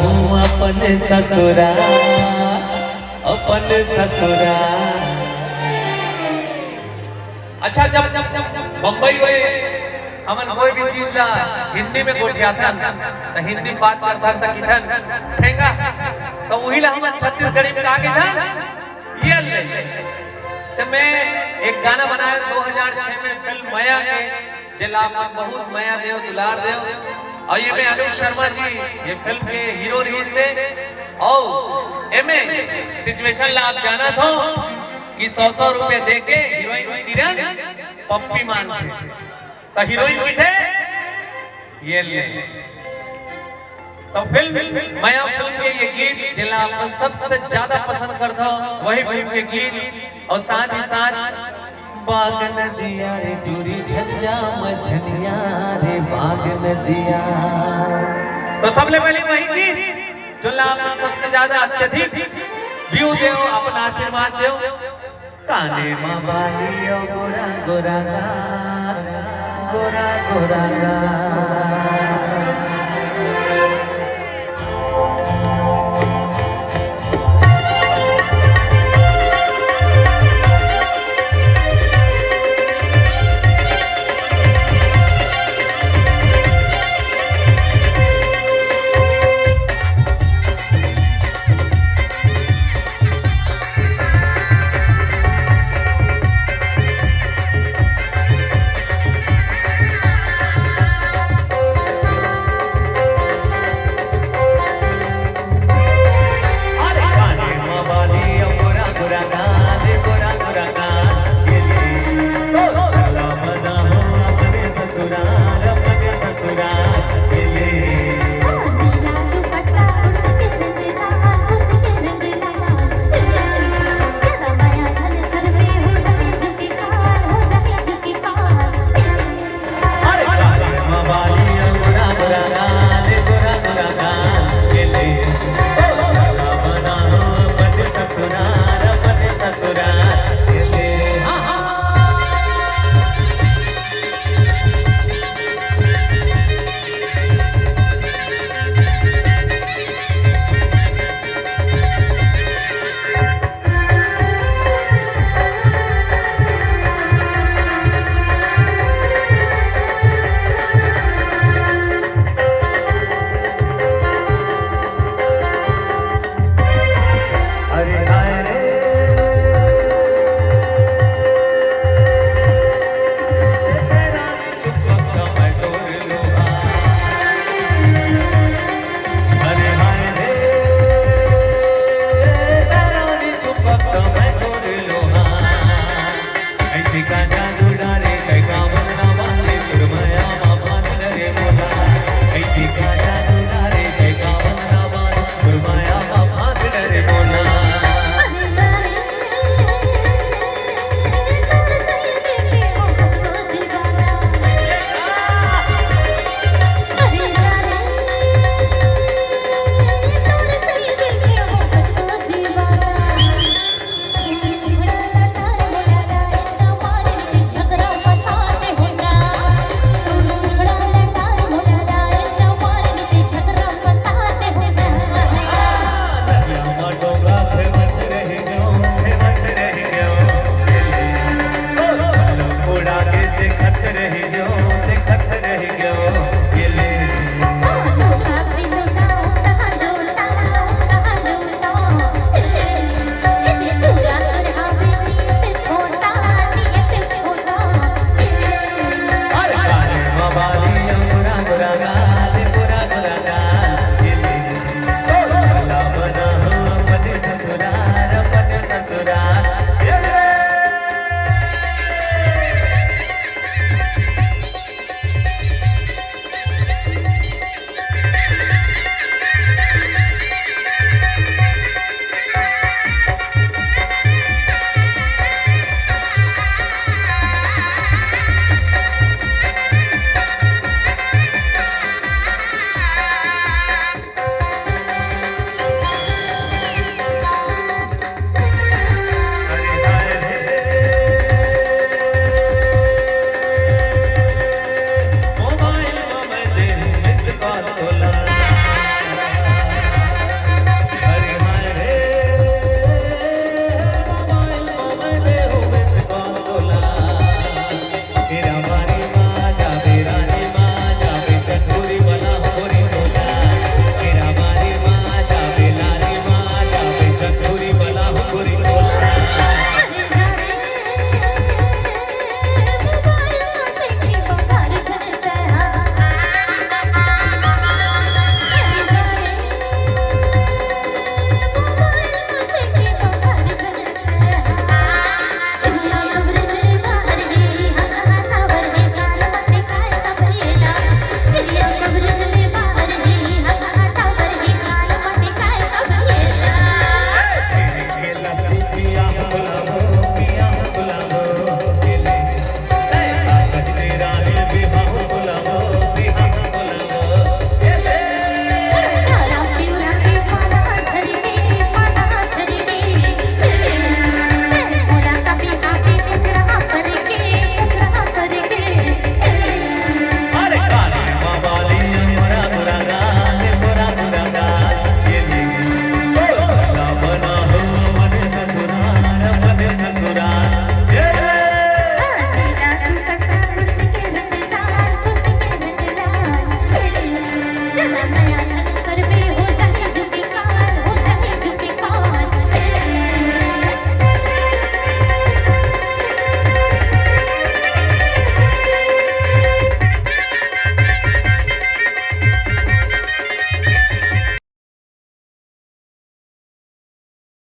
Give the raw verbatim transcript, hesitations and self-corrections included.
हूँ अपन ससुरा, अपन ससुरा। अच्छा, जब, जब, जब बम्बई में हमन कोई भी चीज ला हिंदी में गोठियाथन, त हिंदी में बात करथन, त किथन ठेंगा, त उही ला हमन छत्तीसगढ़ी में का किथन, ये ले। त मैं एक गाना बनाया दो हज़ार छह में फिल्म मया के, जेला आप मन बहुत मया देव, दुलार देव। और ये में अनुज शर्मा जी ये फिल्म के हीरो रहिस हे। और एमे सिचुएशन ला आप जानत हो कि सौ सौ रुपये दे के हीरोइन किरण पप्पी मांगथे, तो हीरोइन किथे, ये ले। तो फिल्म मया फिल्म के ये गीत जेला आप मन सबसे ज्यादा पसंद करता हो, वही फिल्म के गीत और साथ ही साथ बाग नदिया रे टूरी झंझा मझनिया रे बाग नदिया। तो सबले पहले वही गीत जेला आप मन सबसे ज्यादा अत्यधिक व्यू देव, अपन आशीर्वाद देव। काने मा बाली ओ गोरा गोरा गाल, गोरा गोरा गाल।